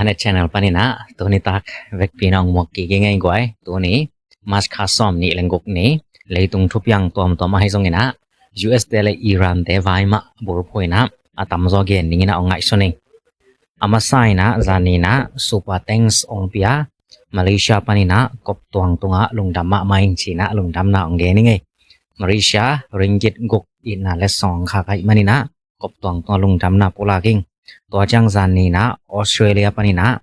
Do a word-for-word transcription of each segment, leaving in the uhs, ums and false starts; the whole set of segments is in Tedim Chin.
Net channel panin ah tuni tak vekpi-in ah hong muak kik ing ei guai. Tuni March kha sawm nih le guk ni, leitung thupiang tuamtuam ahi zongin ah U S te le Iran te vai mah bulphuh in ah a tamzaw gen dingin ah hong ngaihsun ing. A masa in ah zan ni in ah super thanks hong pia Malaysia panin ah kop tuang tungah lungdam mahmah ing ci-in ah lungdamna hong gen ing ei. Malaysia ringgit guk itna letsong khak ahih manin ah kop tuang tungah lungdamna pulak ing. Tua ciang zan ni in ah Australia panin ah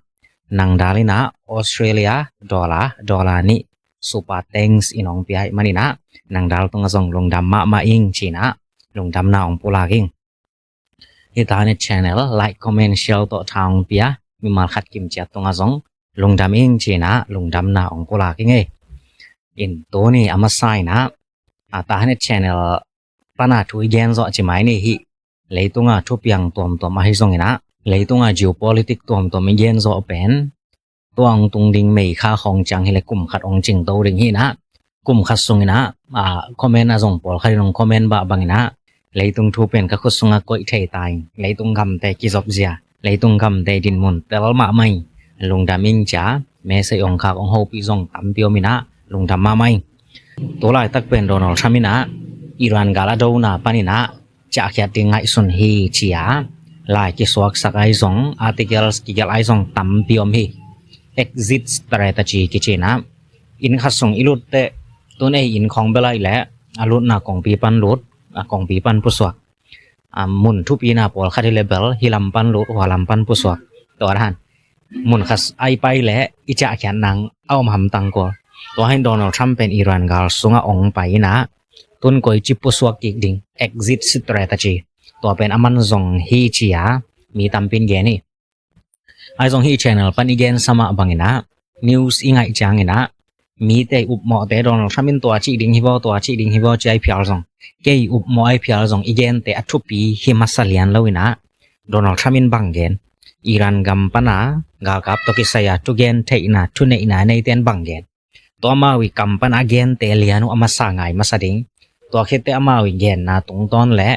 nang dal in ah Australia dollar, dollar nih super thanks in hong pia ahih manin ah nang dal tungah zong lungdam mahmah ing ci-in ah lungdamna hong pulak ing. Hih Tahanet channel like, comment, share tawh tha hong pia mimal khat kim ciat tungah zong lungdam ing ci-in ah lungdamna hong pulak ing ei. In tuni a masa in ah a Tahanet channel pan a thu i gen zawh ci mai ni. Hih leitung a thupiang tuamtuam ahi zongin ah leitung a geopolitic tuamtuam i gen zawh pen tua hong tung ding May kha khawng ciang hi leh kum khat hong cingto ding hi in ah, kum khat sungin ah comment a zong pawlkhat in hong comment bah bangin ah leitung thu pen ka khut sungah koih thei ta ing, leitung gamte kizop zia, leitung gamte dinmun tel mahmah ing, lungdam ing ci-a message hong khak hong hopih zong tampi om in ah lungdam mahmah ing. Tu laitak pen Donald Trump in ah Iran gal a dona panin ah ciahkhiat ding ngaihsun hi ci-a lai kisuaksak ahi zong, articles kigelh ahi zong tampi om hi. Exit strategy kici in ah inn khat sung i lut teh tun ei inn khawng bel ahih leh a lutna kongpi pan lut, a kongpi pan pusuak. A mun thupina pawlkhat hi leh bel hih lam pan lut, hua lam pan pusuak. Tua dan mun khat a i pai leh i ciahkhiat nang a om hamtang kul. Tua hi in Donald Trump pen Iran gal sungah hong pai in ah tun koici pusuak kik ding, exit strategy, tua pen a man zong hi ci-a mi tampi in gen hi. Ahi zong hih channel pan i gensa mah bangin ah news i ngaih ciangin ah mite i upmawhte Donald Trump in tua cih ding hi vaw, tua cih ding hi vaw ci-a i phial zong, kei i upmawh a i phial zong i gente a thupi hi masa lian lo in ah Donald Trump in bang gen, Iran gam pan a galkap tawh kisai a thugen theihna, thuneihna neite in bang gen, tua amau i kam pan a gente lian uh a masa ngai masa ding. Tua khit teh amau i genna tungtawn le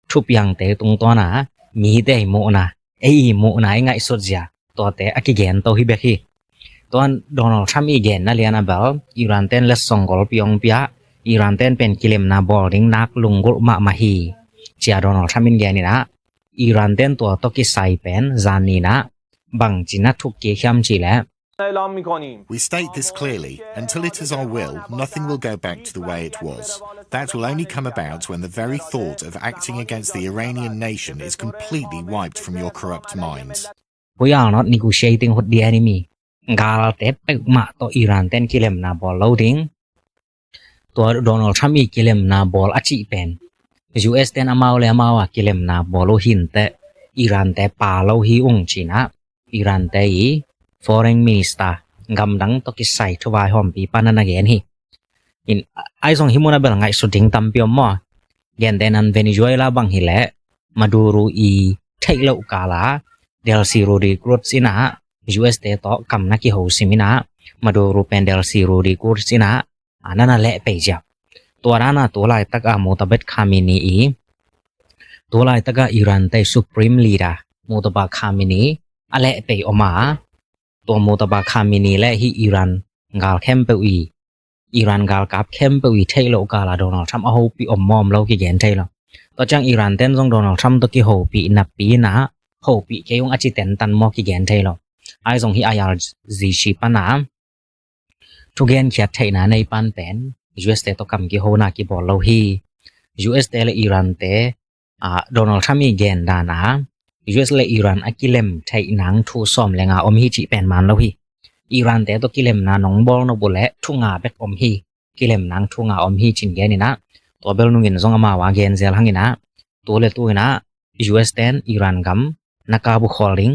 thupiangte tungtawn a mite i muhna, ei i muhna i ngaihsut zia tuate a kigento hi bek hi. Tua Donald Trump i genna lian a bel Iran ten letsong golpi hong pia, Iran ten pen kilemna bawl ding nak lunggulh mahmah hi ci-a Donald Trump in gen in ah Iran ten tua tawh kisai pen zan ni in ah bangci na thuk kik hiam cih leh, We state this clearly, until it is our will, nothing will go back to the way it was. That will only come about when the very thought of acting against the Iranian nation is completely wiped from your corrupt minds. We are not negotiating with the enemy. Galte peuhmah tawh Iran ten kilemna bawl lo ding. Tua Donald Trump i kilemna bawl a cih pen U S ten amau le amau a kilemna bawl uh hi in teh Iran te pa lo hi ung ci-in ah Iran te i foreign minister, gamdang tawh kisai thu vaihawmpi pan a na gen hi. In ahi zong hih mun a bel ngaihsut ding tampi om maw. Gentehna in Venezuela bang hi leh Maduro i theih loh kal a Delcy Rodriguez in ah U S te tawh kam na kiho sim in ah Maduro pen Delcy Rodriguez in ah a na na lehpei ziau. Tua dan a tu laitak a Mojtaba Khamenei i, tu laitak a Iran te i supreme leader Mojtaba Khamenei a lehpei om a, tua Mojtaba Khamenei le hih Iran gal khempeuh i, Iran galkap khempeuh i theih loh kal a Donald Trump a hopih om maw om lo kigen thei lo. Tua ciang Iran ten zong Donald Trump tawh kihopih napi in ah hopih kei ung a ci tentan maw kigen thei lo. Ahi zong hih I R G C pan a thugenkhiat theihna nei pan pen U S te tawh kam kihona kibawl lo hi. U S te le Iran te Donald Trump i gen dan a U S le Iran a kilem theih nang thu sawm le nga om hi cih pen man lo hi. Iran te tawh kilemna nong bawl nop uh leh thu nga bek om hi. Kilem nang thu nga om hi ci-in gen in ah, tua bel nungin zong amau a gen zel hang in ah, tu le tu in ah U S ten Iran gam na kap uh khawl ding,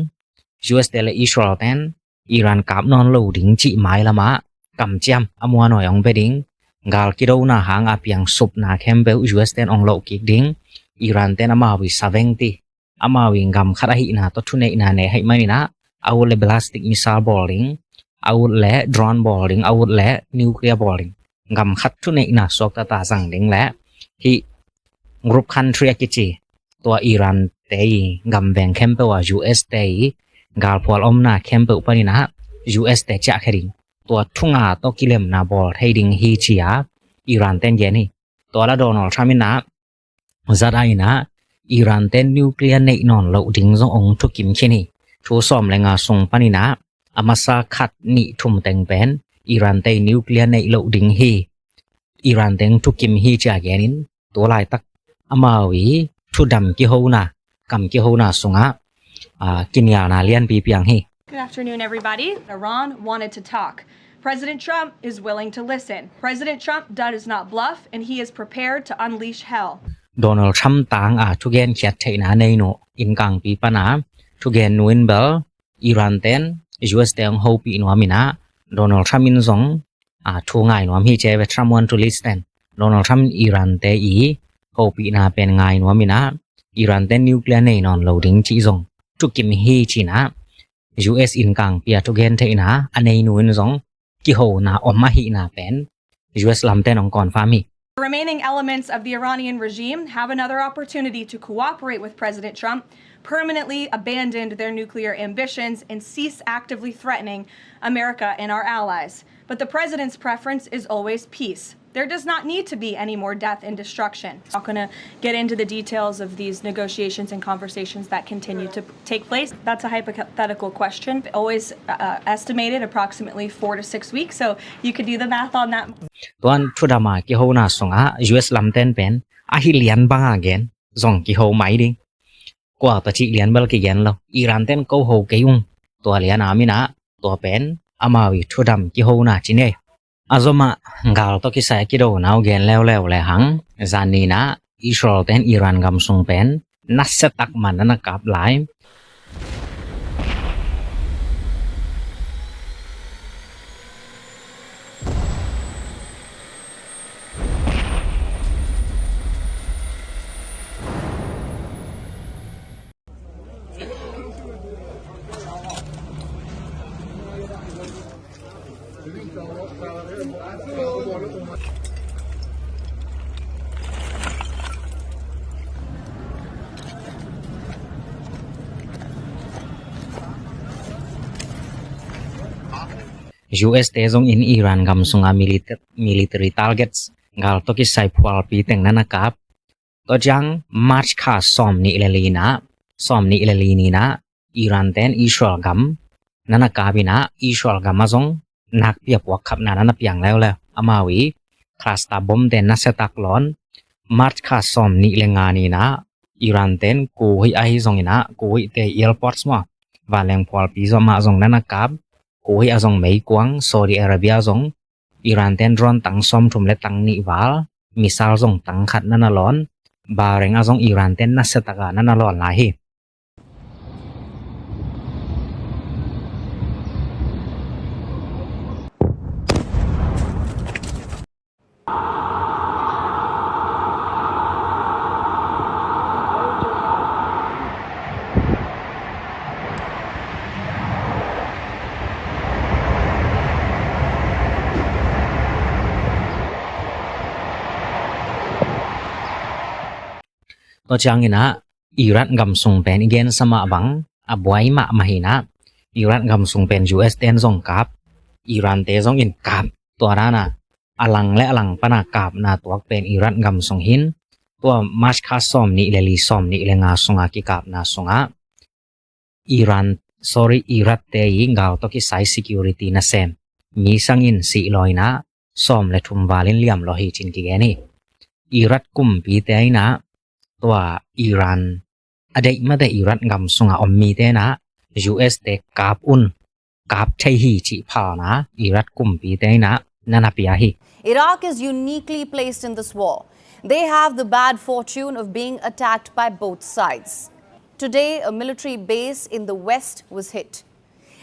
U S te le Israel ten Iran kap nawn lo ding cih mailam ah kamciam a muanhuai hong pia ding, gal kidona hang a piang supna khempeuh U S ten hong loh kik ding, Iran ten amau i savengti, amau i gam khat ahihna tawh thuneihna nei ahih manin ah, a ut le ballistic missile bawl ding, a ut le drone bawl ding, a ut le nuclear bawl ding, gam khat thuneihna suakta ta zang ding le hih group country a kici tua Iran te i gam veng khempeuh a U S te i galphual omna khempeuh panin ah U S te ciahkhia ding, tua thu nga tawh kilemna bawl thei ding hi ci-a Iran ten gen hi. Tua la Donald Trump in ah zat a in ah Iran ten nuclear neih nawn loh ding zong ong thukim khin hi. Thu sawm le nga sung panin ah a masa khat nih thum teng pen Iran te nuclear neih loh ding hi, Iran teng thukim hi ci-a genin, tu laitak amau i thudam kihona, kam kihona sungah, ah, kinialna lianpi piang hi. Good afternoon, everybody. Iran wanted to talk. President Trump is willing to listen. President Trump does not bluff, and he is prepared to unleash hell. Donald Trump tang a thugen khiat theihna nei nu in kangpi pana thugen nu in bel Iran ten U S te ong hopih nuam in ah Donald Trump in zong a thu ngai nuam hi ci ve. Trump want to listen. Donald Trump in Iran te i hopihna pen ngai nuam in ah Iran te nuclear nei nawn lo ding cih zong thukim hi ci in ah U S in kangpi a thugen theihna a nei nu in zong kihona om ahihna pen U S lam ten ong confirm hi. The remaining elements of the Iranian regime have another opportunity to cooperate with President Trump, permanently abandon their nuclear ambitions, and cease actively threatening America and our allies. But the president's preference is always peace. There does not need to be any more death and destruction. I'm not gonna get into the details of these negotiations and conversations that continue to take place. That's a hypothetical question. Always, uh, estimated approximately four to six weeks, so you could do the math on that. Tuan thudam a kihona sungah U S lam ten pen ahi lian banga gen zong kiho mai ding. Kua tawh cih lian bel kigen lo. Iran ten ko ho kei ung. Tua lian a min ah tua pen amau i thudam kihona ci nei. A zomah gal tawh kisai a kidona uh gen leuleu le hang, zan ni in ah Israel ten Iran gam sung pen nasia tak man na na kap lai. U S te zong in Iran gam sunga milita-, military targets gal tawh kisai phualpi teng na na kap. Tua ciang March kha sawm nih le li in ah, sawm nih le li ni in ah Iran ten Israel gam na na kap in ah, Israel gam ah zong nakpi a puak khapna na na piang leuleu. Amau i cluster bomb ten nasia tak lawn. March kha sawm nih le nga ni in ah Iran ten Kuwait ahi zong in ah, Kuwait te airports maw, vanleng phualpi zong mah zong na na kap. Kuwait ah zong meikuang, Saudi Arabia zong Iran ten drone tang sawmthum le tang nih val, missile zong tang khat na na lawn, Bahrain ah zong Iran ten nasia tak a na na lawn lai hi. Tua ciangin ah Iraq gam sung pen i gensa mah bang a buai mahmah hi in ah, Iraq gam sung pen U S ten zong kap, Iran te zong in kap. Tua dan a a lang le a lang pana kapna tuak pen Iraq gam sung hi in, tua March kha sawm nih le li, sawm nih le nga sunga kikapna sungah Iran, sorry, Iraq te i gal tawh kisai security nasem mi sangin sih law in ah, sawm le thum val in liam law hi ci-in kigen hi. Iraq kumpite in ah tua Iran a deih mate Iraq gam sunga om mite in ah U S te kap un, kap thei hi cih phalna Iraq kumpite in ah na na pia hi. Iraq is uniquely placed in this war. They have the bad fortune of being attacked by both sides. Today, a military base in the west was hit.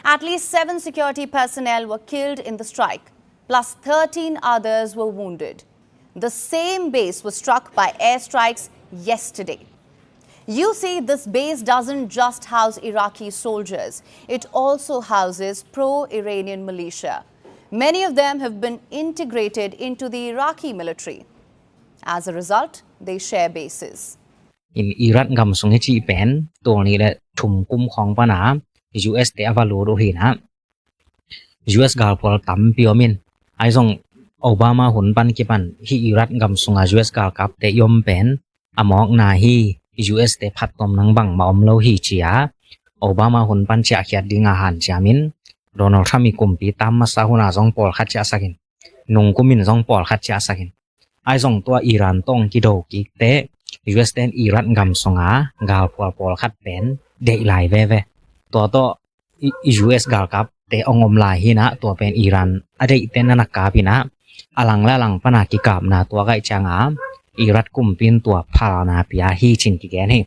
At least seven security personnel were killed in the strike, plus thirteen others were wounded. The same base was struck by airstrikes yesterday. You see, this base doesn't just house Iraqi soldiers, it also houses pro-Iranian militia. Many of them have been integrated into the Iraqi military. As a result, they share bases. In Iraq gam sung hi cih pen tul nih le thum kum khawng pana U S te a va lut uh hi na. U S galphual tampi om in, ahi zong Obama hun pan kipan hih Iraq gam sunga U S galkapte i om pen a mawkna hi. U S te phattuam nang bangmah om lo hi ci-a Obama hun pan ciahkhiat dinga hanciam in, Donald Trump i kumpi tam masa huna zong pawlkhat ciahsak in, nungkum in zong pawlkhat ciahsak in, ahi zong tua Iran tawh kidokikte U S ten Iraq gam sunga galphual pawlkhat pen deih lai veve. Tua tawh i, i U S galkapte ong om lai hi na, tua pen Iran a deihte na na kap hi na, a lang le a lang pana kikapna tua gaih cianga Iraq kumpi in tua phalna pia hi cin kigen hi.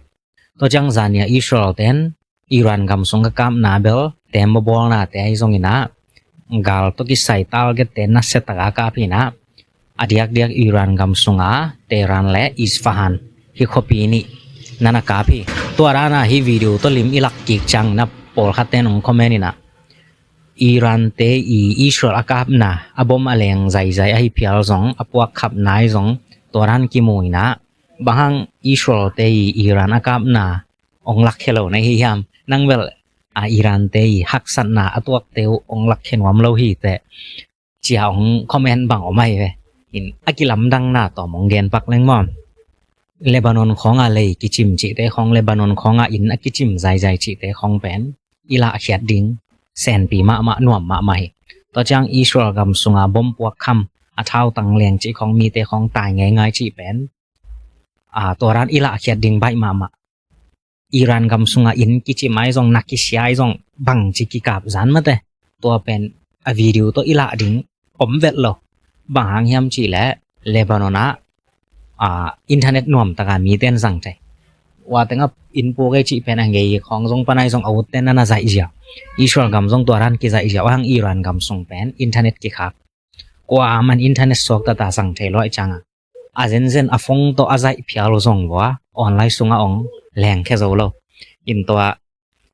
Tua ciang zania Israel ten Iran gam sung ka kapna bel tem bawlnate ahi zong ina, gal tawh kisai target te na setaka kap hi na, a diakdiak Iran gam sunga Tehran le Isfahan hi khuapi nih na na kap hi. Tua dana hi video tawh lim i lak kik ciang na pawlkhat ten ong comment ina, Iran te i Israel a kapna a bom a leng zaizai ahi phial zong a puak khapna ahi zong tua dan kimu ina, bang hang Israel te i Iran a kapna ong lakkhia lo na hi hiam? Nang bel a Iran te i haksatna a tuakte uh ong lakkhia nuam lo hi teh, cia ong comment bang om ahi ve. In a kilamdangna tawm ong gen pak leng maw. Lebanon khawnga lei kicim cihte khawng, Lebanon khawnga inn a kicim zaizai cihte khawng pen i lahkhiat ding senpi mahmah, nuam mahmah hi. Tua ciang Israel gam sunga bom puak kham, a thautang leng cih khawng, mite khawng tai ngeingai cih pen a, tua dan i lahkhiat ding baih mahmah. Iran gam sunga inn kicim ahi zong, na kisia ahi zong, bangci kikap zan mate, tua pen a video tawh i lah ding om vet lo. Bang hang hiam cih leh Lebanon ah, a, internet nuamtaka miten zang thei. Ua tengah inn puak ei cih pen a ngei khawng zong pan ahi zong a utte na na zaih ziau. Israel gam zong tua dan kizaih ziau, a hang Iran gam sung pen internet kikhak. Kuaman internet suak tata zang thei lo ahi cianga, a zenzen a phone tawh a zaih phial zong vua online sunga ong lengkhia zo lo. In tua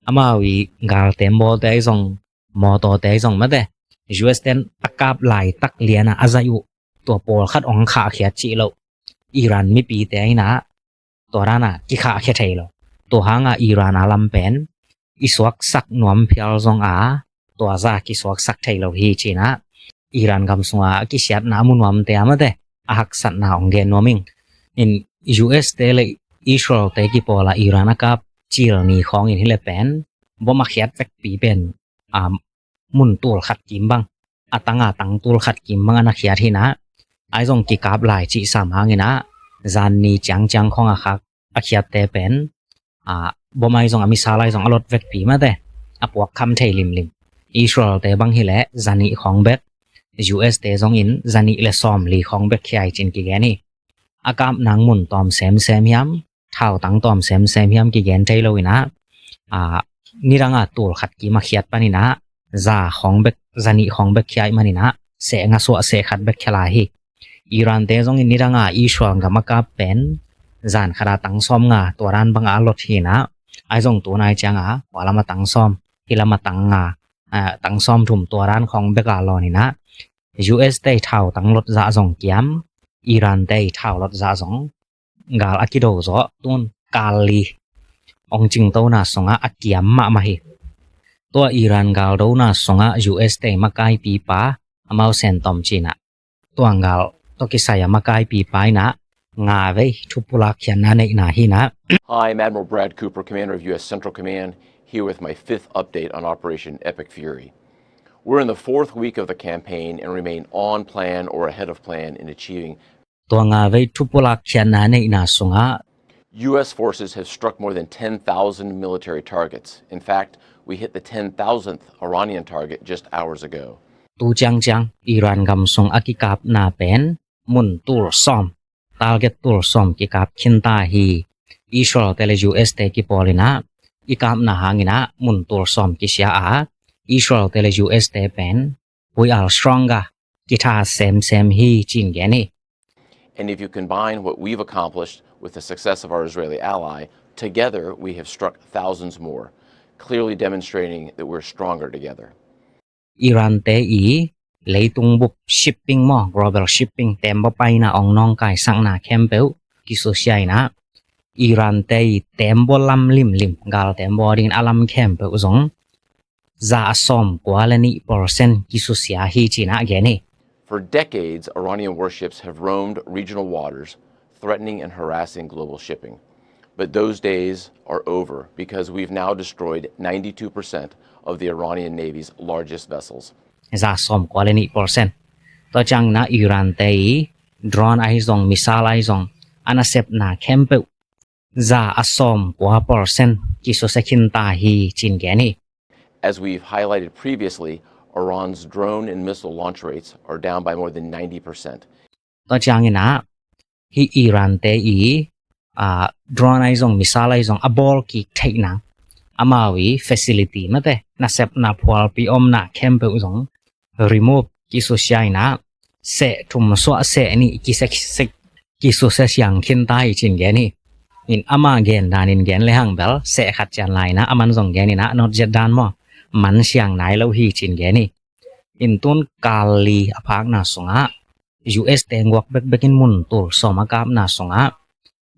amau i gal tembawlte ahi zong, mawtawte ahi zong mate, U S ten a kap laitak liana a zaih uh tua pawlkhat ong khahkhiat cih lo. Iran mipite ahi na tua dana kikhahkhia thei lo. Tua hanga Iran a lam pen i suaksak nuam phial zonga tua za kisuaksak thei lo hi cina, Iran gam sunga a kisiatna a mu nuamte a mate a haksatna ong gen nuam ing. In U S te le Israel te kipawla Iran a kap cil ni khawngin hile pen bom a khiat vekpi pen, a, mun tul khat kim bang, a tanga tang tul khat kim bang a na khiat hi na, ahi zong kikap lai cih sam hangin a, zan ni ciangciang khawng a khak a khiatte pen, a, bom ahi zong a missile ahi zong a lot vekpi mate, a puak kham thei limlim. Israel te bang hileh zanih khawng bek, U S te zongin zanih le sawm li khawng bek khia hi cin kigen hi. A kap nang mun tawm semsem hiam, thautang tawm semsem hiam kigen thei lo ina, a, nidanga tul khat kim a khiat pan ina, za khawng bek, zanih khawng bek khia ih man ina, seh nga suah seh khat bek khia lai hi. Iran te zongin nidanga Israel gam a kap pen zan khata tang sawm nga tua dan banga a lot hi ina, ahi zong tunai cianga hua lama tang sawm, hi lama tang nga, a, tang sawm thum tua dan khawng beka lawn ina, U S te thautang lot zah zong kiam, Iran te thau lot zah zong gal a kido zawh tun kal li ong cingtona sungah a kiam mahmah hi. Tua Iran galdona sungah U S te makaipipa amau sentom cina, tua gal tawh kisai a makaipipa ina nga vei thupulak khiatna neihna hi na. Hi, I'm Admiral Brad Cooper, Commander of U S Central Command, here with my fifth update on Operation Epic Fury. We're in the fourth week of the campaign and remain on plan or ahead of plan in achieving Tua nga vei thupulak khiatna neihna sungah, U S forces have struck more than ten thousand military targets. In fact, we hit the ten thousandth Iranian target just hours ago. Tu ciangciang Iran gam sung a kikapna pen mun tul sawm, target tul sawm kikap khinta hi. Israel te le U S te kipawl ina i kapna hangina mun tul sawm kisia a, Israel te le U S te pen we are stronger, kitha semsem hi cin gen hi. And if you combine what we've accomplished with the success of our Israeli ally, together we have struck thousands more, clearly demonstrating that we're stronger together. Iran te i leitung bup shipping maw, global shipping tembaw paina ong nawngkaisakna khempeuh kisusia ina, Iran te i tembaw lam limlim, gal tembaw dingin a lam khempeuh zong za a sawm kua le nih percent kisusia hi ci-in ah gen hi. For decades, Iranian warships have roamed regional waters, threatening and harassing global shipping. But those days are over because we've now destroyed ninety-two percent of the Iranian Navy's largest vessels. Za sawm kua le nih percent. Tua ciangin ah Iran te i drone ahi zong, missile ahi zong, a nasepna khempeuh za a sawm kua percent kisusia khin ta hi ci-in gen hi. As we've highlighted previously, Iran's drone and missile launch rates are down by more than ninety percent. Tua ciangin ah hih Iran te i drone ahi zong, missile ahi zong a bawl kik theih nang, amau i facility mate, nasepna phualpi omna khempeuh zong remove, kisusia in ah, seh thum suah seh nih kisusia siang khin ta hi ci-in gen hi. In ama gen danin gen lehang bel seh khat cian lai in ah, aman zong gen in ah, not yet done maw, man siang nai lo hi ci-in gen hi. In tun kal li a phakna sungah U S te guak bekbek in mun tul sawm a kapna sungah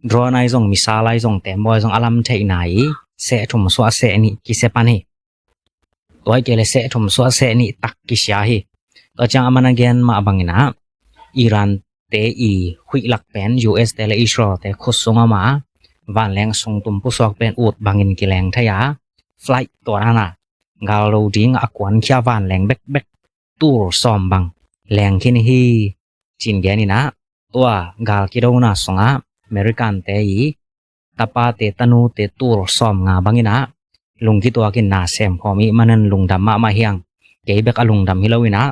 drone ahi zong, missile ahi zong, tembaw ahi zong a lam theihna i seh thum suah seh nih kisia pan hi. Tua hi kei le seh thum suah seh nih tak kisia hi. Tua ciang aman a gen mah bangin ah Iran te i huih lak pen U S te le Israel te khut sung a om a, vanleng sung tum pusuak pen ut bangin kileng thei a, flight tua dan a gal lo ding a kuankhia vanleng bekbek tul sawm bang leng khin hi ci-in gen in ah, tua gal kidona sungah American te i tapate tanute tul sawm nga bangin ah lungkituakin na sem khawm i hih manin lungdam mahmah hi hang. Kei bek a lungdam hi lo in ah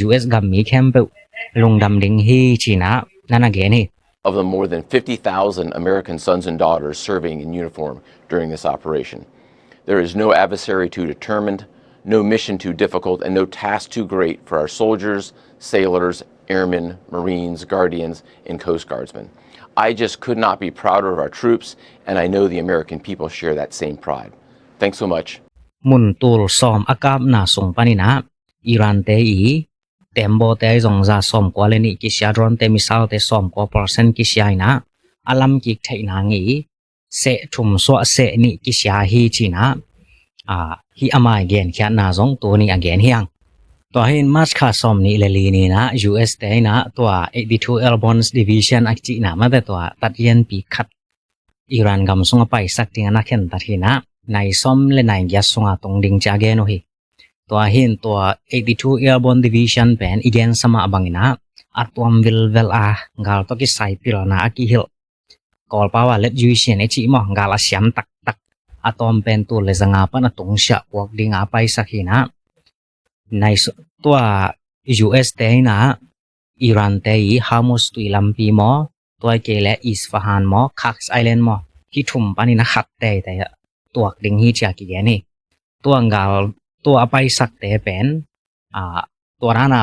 U S gam mi khempeuh lungdam ding hi ci-in ah na na gen hi. Of the more than fifty thousand American sons and daughters serving in uniform during this operation. There is no adversary too determined, no mission too difficult, and no task too great for our soldiers, sailors, airmen, Marines, Guardians, and Coast Guardsmen. I just could not be prouder of our troops, and I know the American people share that same pride. Thanks so much. Mun tul sawm a kapna sung panin ah Iran te i tembaw te ahi zong za sawm kua le nih kisia, drone te, missile te sawm kua percent kisia in ah a lam kik theih nang i seh thum suah seh nih kisia hi ci-in ah hih amau i genkhiatna zong tuni a gen hi hang. Tua hi in March kha sawm nih le li ni in ah U S te in ah tua eighty-two Airborne Division a cihna mate, tua tat lianpi khat Iran gam sungah paisak ding a na khentat hi in ah, nai sawm le nai giat sungah tung ding ci-a gen uh hi. Tua hi in tua eighty-two Airborne Division pen i gensa mah bangin ah a tuam vilvel a, gal tawh kisai pilna a kihilh, Kawlpau ah lead juice i cih maw, gal a siam taktak, a tuam pen tul le za nga pan a tungsiah puak ding a paisak hi in ah, nai su-, tua U S te in ah Iran te i Hormuz tui lampi maw, tua hi kei le Isfahan maw, Kars Island maw, hih thum panin a khat teitei tuak ding hi ci-a kigen hi. Tua gal, tua a paisakte pen tua dan a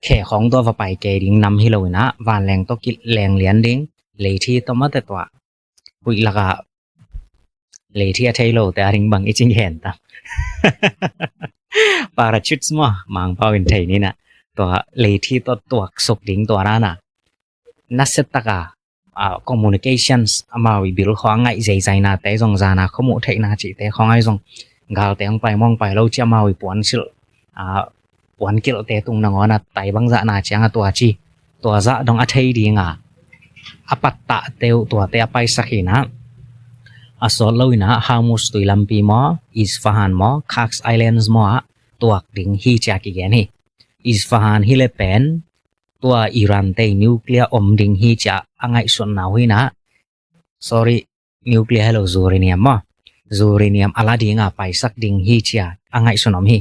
khe khawng tua va pai kei ding nam hi lo in ah, vanleng tawh kileng lian ding, leithi tawh mate, tua huih lakah leithi a thei lote a ding bang i ci ngen tam? Parachutes maw, Mangpau in thei ni in ah, tua leithi tawh tuaksuk ding tua dan a, nasia tak a communications amau i bil khawng a ngaih zeizainate zong, zan a khuamuh theihna cihte khawng ahi zong, galte hong pai mawng pai lo ci-a amau i puansilh, puankilhte tung nangawn a tai bangzahna ciang a tua ci, tua zah dong a thei ding a, a pattahte uh tuate a paisak hi in ah, a sawt lo in ah Hormuz tui lampi maw, Isfahan maw, Kars Islands maw ah tuak ding hi ci-a kigen hi. Isfahan hi le pen tua Iran te i nuclear om ding hi ci-a a ngaihsutna uh hi in ah, sorry, nuclear hi lo, uranium maw, uranium a la ding a paisak ding hi ci-a a ngaihsun om hi.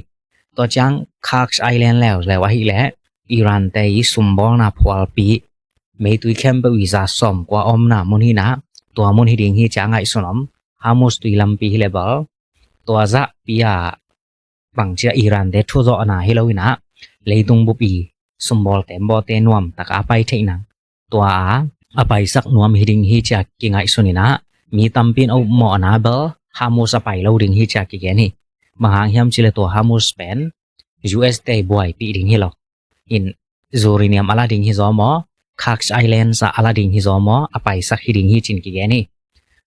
Tua ciang Kars Island leuleu ahih leh Iran te i sumbawlna phualpi, meitui khempeuh i za sawm kua omna mun hi in ah, tua mun hi ding hi ci-a a ngaihsun om. Hormuz tui lampi hi le bel tua zahpi a bangci-a Iran te thuzawhna hi lo in ah, leitung bup i sumbawl tembawte nuam tak a pai theih nang, tua a, a paisak nuam hi ding hi ci-a kingaihsun in ah, mi tampi in a upmawhna bel Hormuz a pai lo ding hi ci-a kigen hi. Bang hang hiam cih leh tua Hormuz pen U S te i buaipih ding hi lo in, uranium a la ding hi zaw maw, Kars Islands ah a la ding hi zaw maw, a paisak hi ding hi ci-in kigen hi.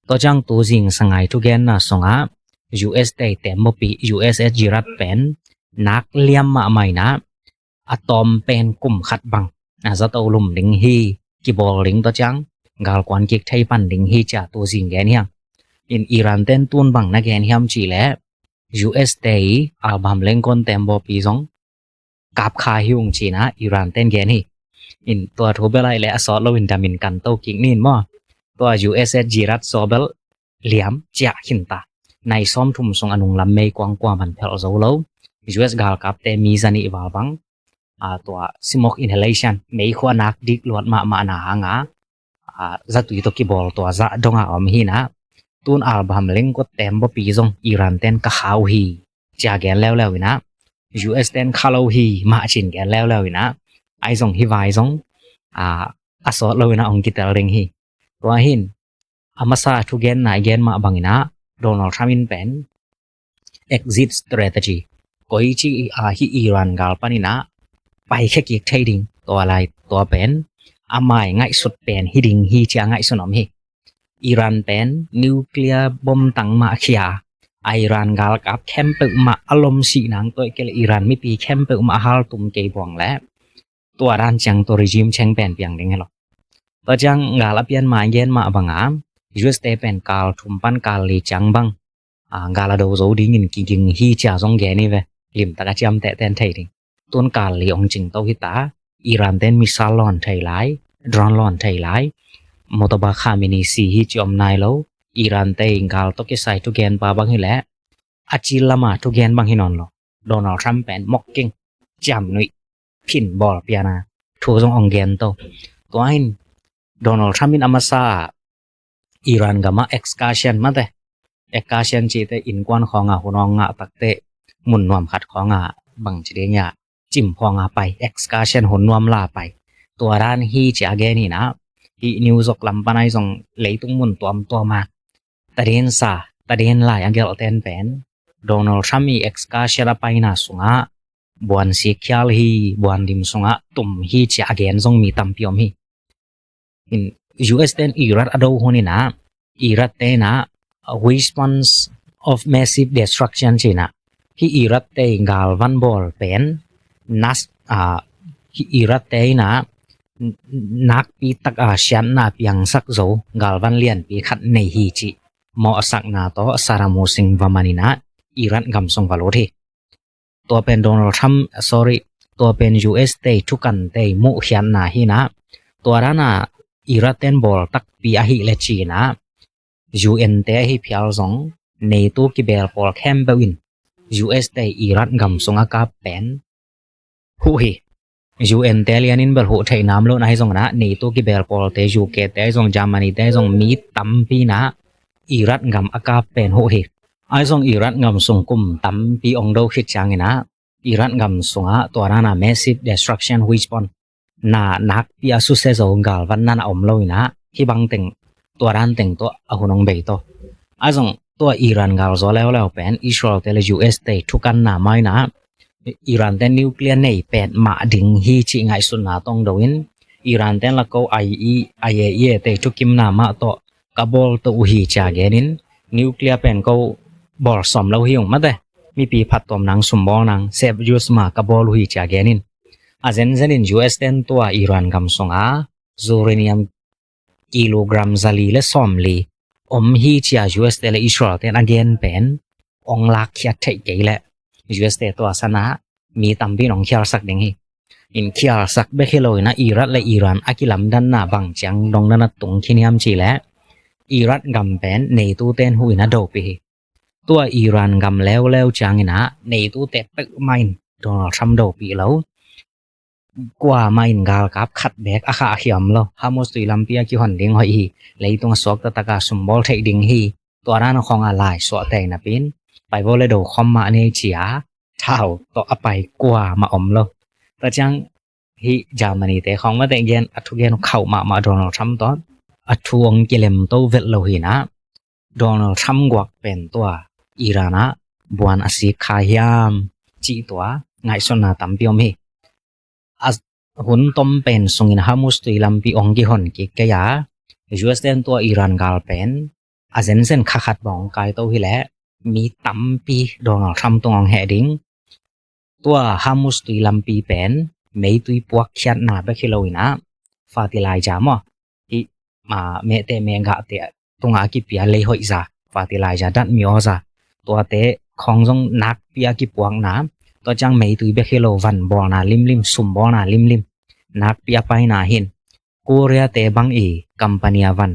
Tua ciang tu zingsangai thugenna sungah U S te tembaw pi, U S S Girat pen nak liam mahmah in ah, a tawm pen kum khat bang a zato lum ding hi. Kibawl ding tua ciang galkuan kik thei pan ding hi ci-a tu zing gen hi hang. In Iran ten tun bang na gen hiam cih leh, U S te i Abraham Lincoln tembaw pi zong kap kha hi ung ci-in ah Iran ten gen hi. In tua thu bel ah i leh a sawt loin damin kan to kik ni in maw. Tua U S S Girat zaw bel liam ciah khin ta. Nai sawm thum sung a nunglam mei kuang kua man phelh zo lo. U S galkapte mi za nih val bang, a, tua smoke inhalation, mei khua nak dik luat mahmah na hang a, a, zatui tawh kibawl tua zah dong a om hi in ah, tun Abraham Lincoln tembaw pi zong Iran ten ka kha uh hi ci-a gen leuleu in ah, U S ten kha lo hi mah ci-in gen leuleu in ah, ahi zong hih vai zong, a, a sawt lo in ah hong kitel ding hi. Tua hi in, a masa thugenna i gen mah bang in ah, Donald Trump in pen exit strategy, koici, a, hih Iran gal pan in ah paikhia kik thei ding, tua lai tua pen a mai ngaihsut pen hi ding hi ci-a ngaihsun om hi. Iran pen nuclear bomb tang mah khia a, Iran galkap khempeuh mah a lom sih nang, tua ahih kei leh Iran mipi khempeuh mah a haltum kei buang leh, tua dan ciang tua regime cheng pen piang ding hi lo. Tua ciang gal a pian mai gen mah bang a, U S te pen kal thum pan kal li ciang bang, a, gal a do zo dingin kiging hi ci-a zong gen hi ve. Limtak a ciamteh ten thei ding. Tun kal li hong cing to hi ta. Iran ten missile lawn thei lai, drone lawn thei lai, Mojtaba Khamenei si hi ci om nai lo. Iran te in gal tawh kisai thugen pa bang hi leh, a cil lama thugen bang hi nawn lo. Donald Trump pen mocking, ciamnuih, phin bawl pian a, thu zong hong gen to. Tua hi in, Donald Trump in a masa Iran gam ah excursion mate, excursion cihte innkuan khawng a hun hong ngah takteh, mun nuam khat khawng a, bang ci ding a, cim khawng a pai, excursion hun nuam la pai. Tua dan hi ci-a gen hi in ah, hih New York lam pan ahi zong leitung mun tuamtuam a, tadinsa, tadin lai a gelhten pen, Donald Trump i excursion a paina sungah buan sik khial hi, buan dim sungah tum hi ci-a gen zong mi tampi om hi. In U S ten Iraq a do hun in ah, Iraq te in ah, weapons of massive destruction ci-in ah, hih Iraq te galvan bawl pen nas, a, hih Iraq te in ah, nakpi tak a siatna piangsak zo galvan lianpi khat nei hi cih mawhsakna tawh Saddam Hussein va man in ah, Iraq gam sung va lut hi. Tua pen Donald Trump, sorry, tua pen U S te thukan te muhkhiatna hi in ah, tua dan a Iraq ten bawl takpi ahih leh ci-in ah, U N te ahi phial zong, NATO kibel pawl khempeuh in U S te Iraq gam sung a kap pen huh hi. U N te lian in bel huh theih nam lo in ahi zong in ah, NATO kibel pawlte, U K te ahi zong, Germany te ahi zong, mi tampi in ah Iraq gam a kap pen huh hi. Ahi zong Iraq gam sung kum tampi hong do khit ciangin ah, Iraq gam sungah tua dan a massive destruction weapon, na nakpi a susia zo galvan na na om lo in ah, hih bang teng, tua dan teng tawh a hun hong bei to. Ahi zong tua Iran gal zaw leuleu pen Israel te le U S te thukanna mah in ah, Iran ten nuclear nei pet mah ding hi cih ngaihsutna tawh hong do in, Iran ten la ko I E, I A E A te thukimna mah tawh ka bawl to uh hi ci-a gen in, nuclear pen ko bawl sawm lo hi ung mate, mipi phattuam nang, sumbawl nang, safe use mah ka bawl uh hi ci-a gen in. A zenzen in U S ten tua Iran gam sungah uranium kilogram zali le sawmli om hi ci-a U S te le Israel ten a gen pen hong lakkhiat theih kei leh, U S te tua san ah mi tampi in hong khialsak ding hi. In khialsak bek hi lo in ah, Iraq le Iran a kilamdanna bang ciang dong na na tung khin hiam cih leh, Iraq gam pen NATO ten huh in a dopih hi. Tua Iran gam leuleu ciangin ah NATO te peuhmah in Donald Trump dopih lo. Kuamah in galkap khat beek a khahkhia om lo. Hormuz tui lampi a kihon ding hoih hi. Leitung a suak taktak a sumbawl theih ding hi. Tua dan khawng a lai suahte napi in, pai bawl le do khawm mah ni ci-a, thau tawh a pai kuamah om lo. Tua ciang hih Germany te khawng mah te gen, a thugen khauh mahmah Donald Trump tawh. A thu hong kilem to vet lo hi in ah, Donald Trump guak pen tua Iran ah buan a sik kha hiam cih tua ngaihsutna tampi om hi. A hun tom pen sungin Hormuz tui lampi hong kihon kik kei a, U S ten tua Iran gal pen a zenzen kha khat bang hong kai to hi leh, mi tampi Donald Trump tung hong heh ding. Tua Hormuz tui lampi pen meitui puakkhiatna bek hi lo in ah, fertilizer maw, hih, ma, mehteh mehgahte tungah a kipia lei hoih za, fertilizer dat mi aw za, tuate khawng zong nakpi a kipuakna, tua ciang meitui bek hi lo, van bawlna limlim, sum bawlna limlim, nakpi a paina hi in. Korea-te bang i company a van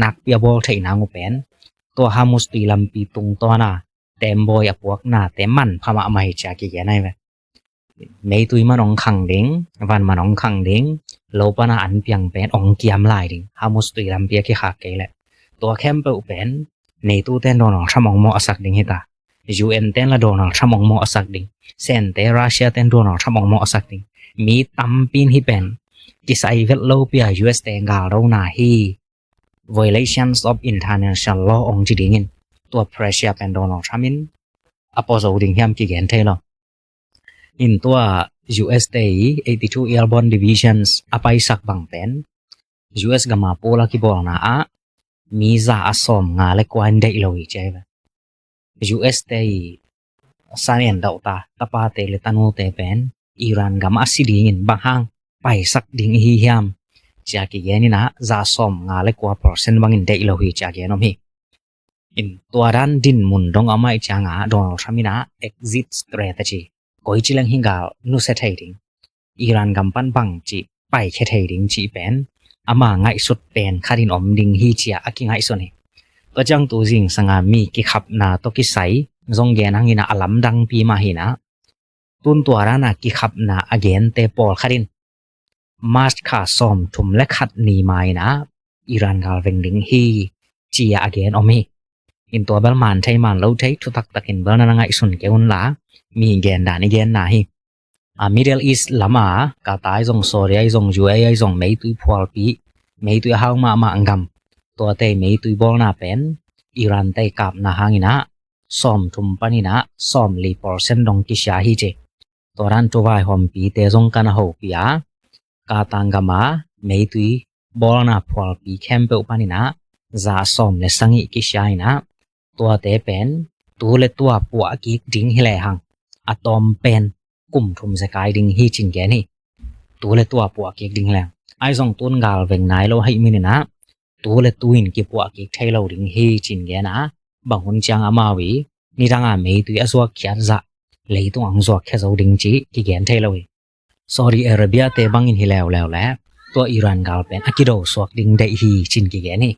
nakpi a bawl theihna uh pen tua Hormuz tui lampi tungtawna tembawi a puaknate manpha mahmah hi ci-a kigen ahi ve. Meitui man hong khang ding, van man hong khang ding, lo pana an piang pen hong kiam lai ding, Hormuz tui lampi a kikhak kei leh. Tua khempeuh pen NATO ten Donald Trump hong mawh a sak ding hi ta. U N ten la Donald Trump hong mawh a sak ding. Sente, Russia ten Donald Trump hong mawh a sak ding. Mi tampi in hih pen kisai vet lopi a U S te galdona hi, violations of international law hong ci dingin, tua pressure pen Donald Trump in a pua zo ding hiam kigen thei lo. In tua U S te i eighty-two Airborne Divisions a paisak bang pen U S gam a pula kibawlna ah mi za a sawmnga le kua in deih lo hi ci ahi ve. U S te i san en dauh ta, tapate le tanute pen Iran gam a si dingin bang hang paisak ding i hi hiam ci-a kigen in ah, za sawmnga le kua percent bangin deih lo hi ci-a gen om hi. In tua dan dinmun dong a om ahih ciangah Donald Trump in ah exit strategy, koici leng hih gal nusia thei ding, Iran gam pan bangci paikhia thei ding cih pen ama ngaihsut pen khat in om ding hi ci-a a kingaihsun hi. Tua ciang tu zingsanga mi kikhapna tawh kisai zong gen hang in ah, a lamdangpi mah hi in ah, tun tua dan a kikhapna a gente pawlkhat in March kha sawmthum le khat ni ma in ah Iran gal veng ding hi ci-a a gen om hi. In tua bel man thei man lo thei, thutaktakin bel na na ngaihsun kei un la, mi gen dan i genna hi. A Middle East lam a Qatar ahi zong, Saudi ahi zong, U A E ahi zong, meitui phualpi, meitui a hau mahmah gam, tuate meitui bawlna pen Iran te i kapna hang in ah sawmthum pan in ah sawmli percent dong kisia hi ci. Tua dan tu vaihawmpite zong ka na hopih a, Qatar gam a meitui bawlna phualpi khempeuh pan in ah za sawm le sagih kisia in ah, tuate pen tu le tua puah kik ding hi lehang, a tawm pen kum thum zekai ding hi cin gen hi. Tu le tua puah kik ding hi lehang, ahi zong tun gal veng nai lo ahih manin ah tu le tu in kipuah kik thei lo ding hi cin gen a, bang hun ciang amau i nidang a meitui a zuakkhiat zah leitung ang zuakkhia zo ding cih kigen thei lo hi. Saudi Arabia te bangin hi leuleu le tua Iran gal pen a kido suak ding deih hi cin kigen hi.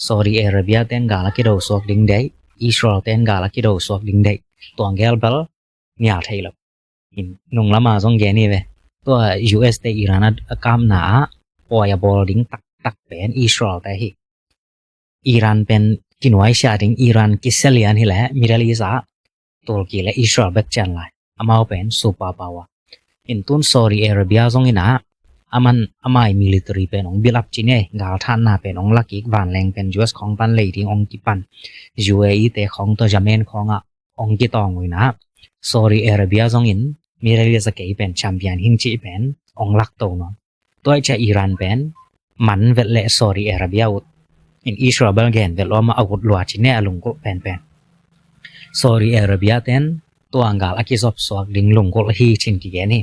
Saudi Arabia ten gal a kido suak ding deih, Israel ten gal a kido suak ding deih, tua gel bel nial thei lo. In nung lama zong gen hi ve. Tua U S te Iran a, a kapna ah pawi a bawl ding taktak pen Israel te hi. Iran pen kinuaisiah ding, Iran kisia lian hi leh Middle East ah Turkey le Israel bek cian lai. Amau pen super power. In tun Saudi Arabia zong in ah, aman amai military pen ong build up cin ei, galthanna pen ong lakik, vanleng pen U S khawng pan lei ding ong kipan, U A E te khawng tawh Yemen khawng ah ong kitawng uh in ah, Saudi Arabia zong in Middle East a kei pen champion hing cih pen ong lakto nuam. Tua i cia Iran pen man vet leh Saudi Arabia ut, in Israel bel gen vet lua mah a ut lua cin ei, a lunggulh penpen. Saudi Arabia ten tua gal a kizop suak ding lunggulh hi cin kigen hi.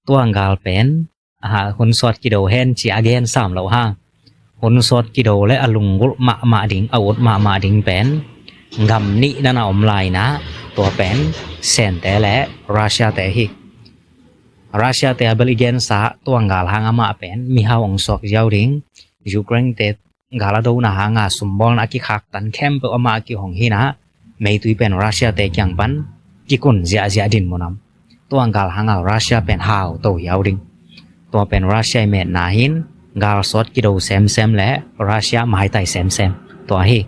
Tua gal pen, aha, hun sawt kido hen ci a gen sam lo hang. Hun sawt kido le a lunggulh mahmah ding, a ut mahmah ding pen gam nih nan a om lai in ah, tua pen Sente le Russia te hi. Russia te a bel i gensa tua gal hang amah pen mihau ong suak ziau ding, Ukraine te gal a dona hanga sumbawlna a kikhaktan khempeuh amah a kihong hi in ah, meitui pen Russia te kiang pan kikun ziahziah dinmun om. Tua gal hanga Russia pen hau to hiau ding. Tua pen Russia i metna hi in, gal sawt kido semsem le Russia maitai semsem. Tua hi.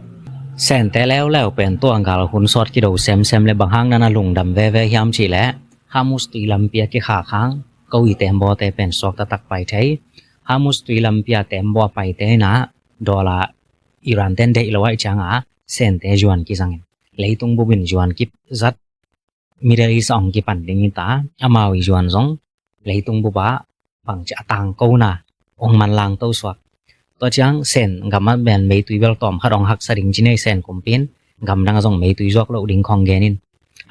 Sente leuleu pen tua gal hun sawt kido semsem le bang hang nan a lungdam veve hiam cih leh, Hormuz tui lampi a kikhak hang ko i tembaw te pen suak taktak pai thei. Hormuz tui lampi a tembaw a paite in ah, dollar Iran ten deih lo ahih cianga Sente yuan kizangin, leitung bupin yuan kizat, Middle East a ong kipan ding hi ta, amau i yuan zong leitung bup ah bangci a tangkona ong manlang to suak. Tua ciang Sen gam ah pen meitui bel tawm khat ong haksa ding cin ei, Sen kumpi in gamdang ah zong meitui zuak loh ding khawng gen in.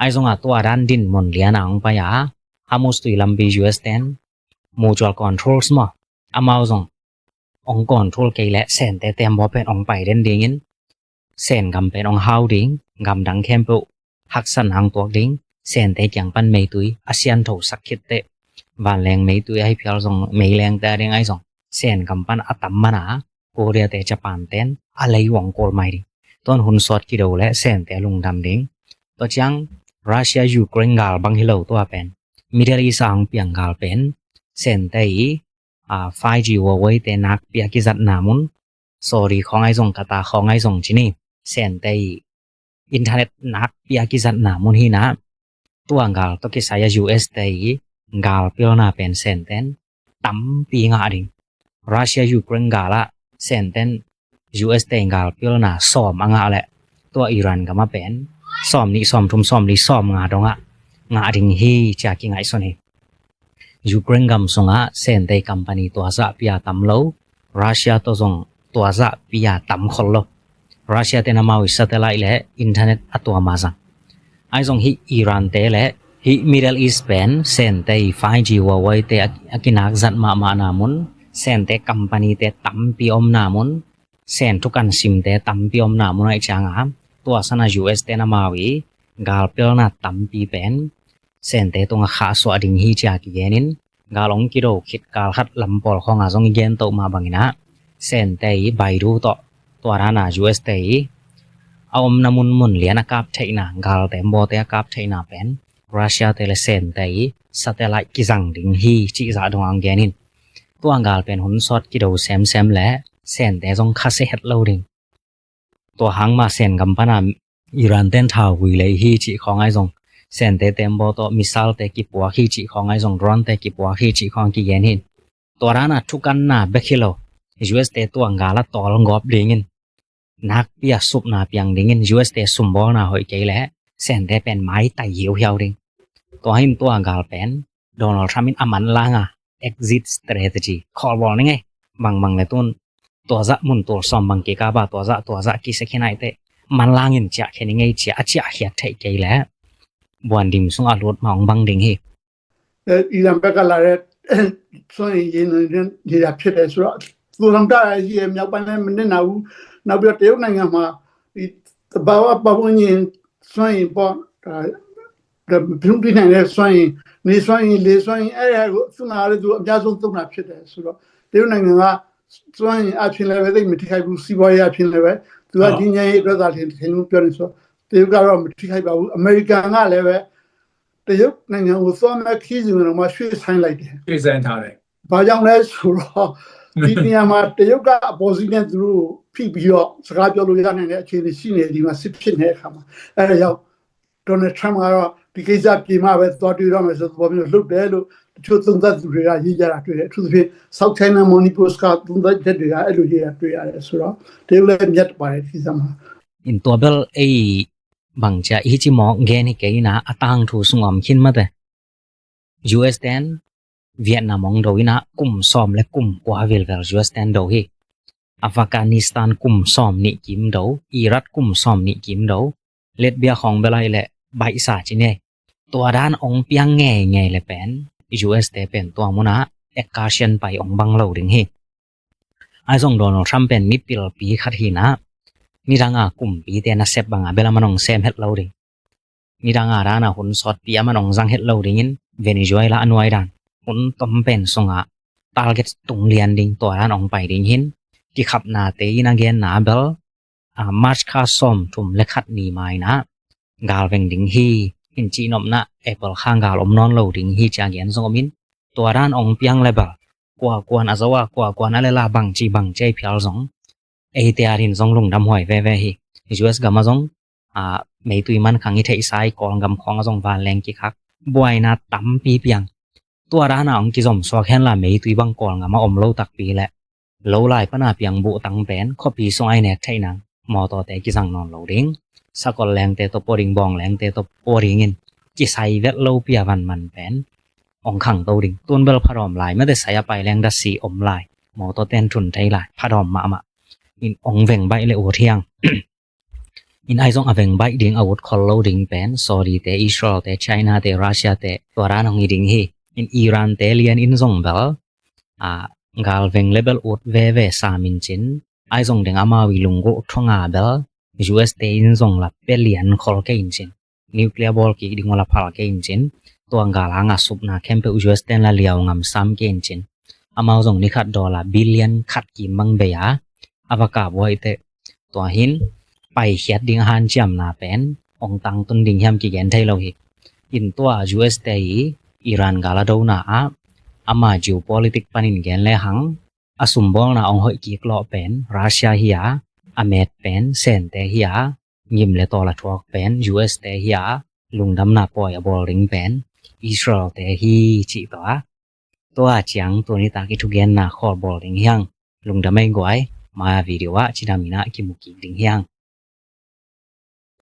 Ahi zongah tua dan din mun lian a hong pai a, Hormuz tui lampi U S ten mutual controls maw, amau zong hong control kei leh Sente tembaw pen hong pai den dingin, Sen gam pen hong hau ding, gamdang khempeuh haksatna hong tuak ding, Sente kiang pan meitui a siantho sak khit teh, vanleng meitui ahi phial zong, meilengte a ding ahi zong, Sen gam pan a tam man a, Korea te Japan ten a lei uh hong kul mai ding. Tuan hun sawt kido leh Sente lungdam ding. Tua ciang Russia Ukraine gal bang hi lo, tua pen Middle East a hong piang gal pen Sente i, a, five G Huawei te nakpi a kizatna mun, Saudi khawng ahi zong, Qatar khawng ahi zong ci ni, Sente i internet nakpi a kizatna mun hi na, tua gal tawh kisai a U S te i gal pilna pen Senten tampi ngah ding. Russia Ukraine gal ah Senten U S te i gal pilna sawm a ngah leh, tua Iran gam ah pen sawm nih, sawm thum, sawm li, sawm nga dongah ngah ding hi ci a kingaihsun hi. Ukraine gam sungah Sente i company tua zahpi a tam lo, Russia tawh zong tua zahpi a tam khol lo. Russia ten amau i satellite leh internet a tuam a zang. Ahi zong hih Iran te leh hih Middle East pen Sente i five G Huawei te a, a kinak zat mahmahna mun, Sente company te tampi omna mun, Sen thukan simte tampi omna mun ahih ciangin, tua san a U S ten amau i gal pilna tampi pen Sente tungah khahsuah ding hi ci a kigen in, gal hong kido khit kal khat lam pawl khawng a zong i gen toh mah bangin ah, Sente i Baidu tawh tua dan a U S te i a omna mun mun lian a kap theihna, gal tembawte a kap theihna pen Russia te leh Sente i satellite kizang ding hi cih zah dong hong gen in. Tua gal pen hun sawt kido semsem leh Sente zong khasia het lo ding. Tua hang mah Sen gam pan a Iran ten thau vui lei hi cih khawng ahi zong, Sente tembaw tawh missile te kipuak hi cih khawng ahi zong, drone te kipuak hi cih khawng kigen hi. Tua dan a thukanna bek hi lo, U S te tua gal a tawl gawp dingin, nakpi a supna piang dingin, U S te sumbawlna hoih kei leh Sente pen maitai hiauhiau ding. Tua hi in tua gal pen Donald Trump in a manlang a, exit strategy, khawlbawl ni ngei, bangbang leh tun tua zah mun tul sawm bang kikap a, tua zah, tua zah kisia khin ahih teh manlangin ciahkhia ni ngei ci a, a ciahkhiat theih kei leh buandim sungah lut mah hong bang ding hi. အဲ၊ အီရန်ဘက်ကလာတဲ့စွမ်းအင်ရေနံရံတွေဖြစ်တယ်ဆိုတော့၊ သိုလှောင်ထားတာရှိတယ်၊ မြောက်ပိုင်းလည်းမနစ်နာဘူး။ နောက်ပြီးတော့တရုတ်နိုင်ငံမှာဒီသဘာဝပတ်ဝန်းကျင်စွမ်းအင်ပေါ့၊ ဒါ၊ ဒါပြုံးတီးနိုင်တဲ့စွမ်းအင်၊ နေစွမ်းအင်၊ လေစွမ်းအင်၊ အဲဒါကိုသူ့မှာလည်းသူအများဆုံးသုံးတာဖြစ်တယ်ဆိုတော့၊ တရုတ်နိုင်ငံကစွမ်းအင်အားဖြင့်လည်းပဲသိပ်မထိခိုက်ဘူး၊ စီးပွားရေးအားဖြင့်လည်းပဲသူကငြိမ်းချမ်းရေးအတွက်သာလျှင်တချိန်လုံးပြောနေဆိုတော့၊ တရုတ်ကတော့မထိခိုက်ပါဘူး။ အမေရိကန်ကလည်းပဲတရုတ်နိုင်ငံကိုသွားမဲ့ခရီးစဉ်ကိုတောင်မှရွှေ့ဆိုင်းလိုက်တယ်။ ရွှေ့ဆိုင်းထားတယ်။ ဘာကြောင့်လဲဆိုတော့၊ ဒီနေရာမှာတရုတ်ကအပေါ်စီးနဲ့သူတို့ကိုဖိပြီးတော့စကားပြောလို့ရနိုင်တဲ့အခြေအနေရှိနေတယ်၊ ဒီမှာစစ်ဖြစ်နေတဲ့အခါမှာ။ အဲဒါကြောင့် Donald Trump ကတော့ဒီကိစ္စပြေမှပဲသွားတွေ့တော့မယ်ဆိုတဲ့သဘောမျိုးလုပ်တယ်လို့တချို့သုံးသပ်သူတွေကရေးကြတာတွေ့တယ်။ အထူးသဖြင့် South China Morning Post ကသုံးသပ်ချက်တွေကအဲ့လိုရေးတာတွေ့ရတယ်ဆိုတော့၊ တရုတ်လည်းမျက်ပါတယ်ဒီကိစ္စမှာ။ In tua bel ei bangcia i hici mawk gen hi kei ina, a tangthu sung om khin mate. U S ten Vietnam hong do ina, kum sawm le kum kua vilvel U S ten do hi. Afghanistan kum sawm nih kim do, Iraq kum sawm nih kim do, Libya khawng bel ahih leh baihsa ci ni. Tua dan hong piang ngeingei le pen U S te pen tua munah excursion pai hong bang lo ding hi. Ahi zong Donald Trump pen mipilpi khat hi na, nidanga kumpite nasep banga bel a man hong sem het lo ding. Nidanga dana hun sawtpi a man hong zang het lo dingin Venezuela a nuai dan hun tom pen sungah target tung lian ding, tua dan hong pai ding hin. Kikhapnate in a genna bel, a, March kha sawm thum le khat ni mai na gal veng ding hi, in cihnopna April kha gal om nawn lo ding hi cia gen zong om in. Tua dan hong piang le bel kua kuan a zo a, kua kuan a lela bangci bangci ahi phial zong eite adin zong lungdam huai veve hi. U S gam a zong, a, meitui man khang i theihsa i Kawlgam khawng a zong vanleng kikhak buaina tampi piang. Tua dana hong kizom suak henla meitui bang Kawlgam a om lo takpi le lo lai pana piang buhtang pen khuapi sung ai nek theih nang mawtawte kizang nawn lo ding. Sakol lengte tawh pua ding, bawng lengte tawh pua dingin kisai vet lo pia vanman pen hong khangto ding. Tun bel phadawm lai mate, sai a pai leng dasi om lai, mawtaw ten thun thei lai, phadawm mahmah. In hong veng baih le ut hiang. In ahi zong a veng baih ding, a ut khol lo ding pen Saudi te, Israel te, China te, Russia te, tua dan hong hi ding hi. In Iran te lian in zong bel, a, gal veng le bel ut veve sam in cin, ahi zong deng amau i lunggulh thonga bel U S te in zong la pia lian khol kei in cin, nuclear bawl kik ding uh la phal kei in cin, tua gal hanga supna khempeuh U S ten la liau ngam sam kei in cin, amau zong ni khat dollar billion khat kim bang bei a, a va kap uh ahih teh, tua hin paikhiat ding a hanciamna pen ong tangtun ding hiam kigen thei lo hi. In tua U S te i Iran gal a dona ah, ama geopolitics panin gen le hang, a sumbawlna ong hoih kik lawh pen Russia hi a, a met pen Sente hi a, ngim le tawl a thuak pen U S te hi a, lungdamna pawi a bawl ding pen Israel te hi, cih tawh a. Tua ciang tuni tak i thugenna khawl bawl ding hi hang. Lungdam ei guai, mai a video ah cidam in ah kimu kik ding hi hang.